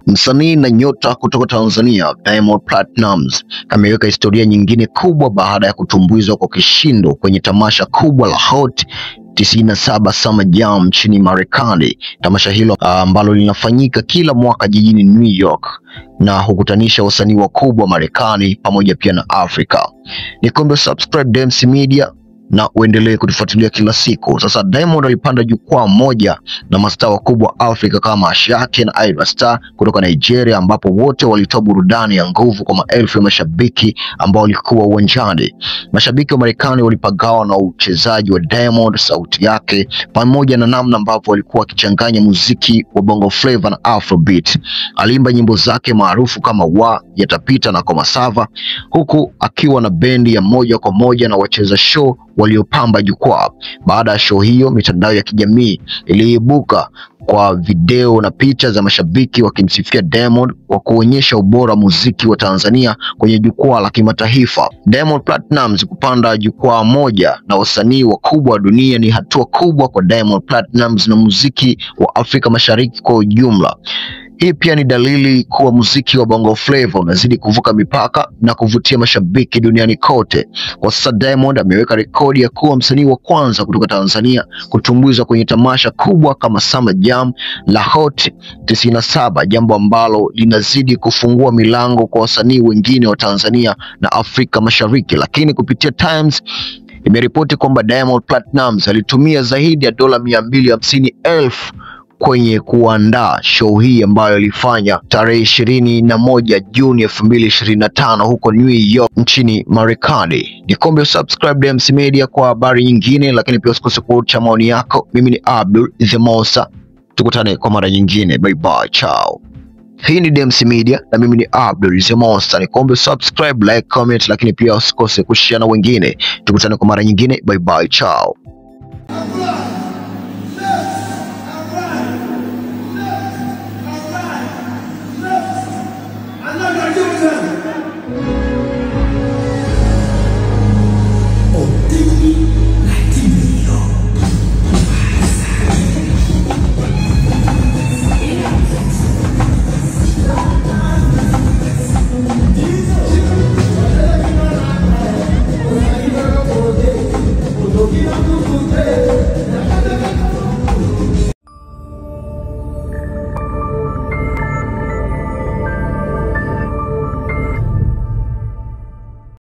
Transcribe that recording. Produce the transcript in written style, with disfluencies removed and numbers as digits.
Msanii na nyota kutoka Tanzania Diamond Platnumz ameweka historia nyingine kubwa baada ya kutumbuizwa kwa kishindo kwenye tamasha kubwa la Hot 97 Summer Jam nchini Marekani. Tamasha hilo ambalo linafanyika kila mwaka jijini New York na hukutanisha wasanii wakubwa Marekani pamoja pia na Afrika. Nikombe subscribe Dems Media na uendelee kutufuatilia kila siku. Sasa Diamond alipanda jukwaa moja na mastaa wakubwa Afrika kama Ashake na Ayra Starr kutoka Nigeria, ambapo wote walitoa burudani ya nguvu kwa maelfu ya mashabiki ambao walikuwa uwanjani. Mashabiki wa Marekani walipagawa na uchezaji wa Diamond, sauti yake pamoja na namna ambavyo walikuwa wakichanganya muziki wa Bongo Flava na Afrobeat. Aliimba nyimbo zake maarufu kama Wa Yatapita na Komasava, huku akiwa na bendi ya moja kwa moja na wacheza show waliopamba jukwaa. Baada ya show hiyo, mitandao ya kijamii iliibuka kwa video na picha za mashabiki wakimsifia Diamond kwa kuonyesha ubora wa muziki wa Tanzania kwenye jukwaa la kimataifa. Diamond Platnumz kupanda jukwaa moja na wasanii wakubwa wa dunia ni hatua kubwa kwa Diamond Platnumz na muziki wa Afrika Mashariki kwa ujumla. Hii pia ni dalili kuwa muziki wa Bongo Flava unazidi kuvuka mipaka na kuvutia mashabiki duniani kote. Kwa sasa Diamond ameweka rekodi ya kuwa msanii wa kwanza kutoka Tanzania kutumbuiza kwenye tamasha kubwa kama Summer Jam la Hot 97, jambo ambalo linazidi kufungua milango kwa wasanii wengine wa Tanzania na Afrika Mashariki. Lakini kupitia Times imeripoti kwamba Diamond Platnumz alitumia zaidi ya dola 250,000 kwenye kuandaa show hii ambayo ilifanya tarehe 21 Juni 2025 huko New York nchini Marekani. Nikombe subscribe Dems Media kwa habari nyingine, lakini pia usikose kuacha maoni yako. Mimi ni Abdul The Monster, tukutane kwa mara nyingine. Bye bye, ciao. Hii ni Dems Media na mimi ni Abdul The Monster. Nikombe subscribe, like, comment, lakini pia usikose kushare na wengine. Tukutane kwa mara nyingine. Bye bye, ciao.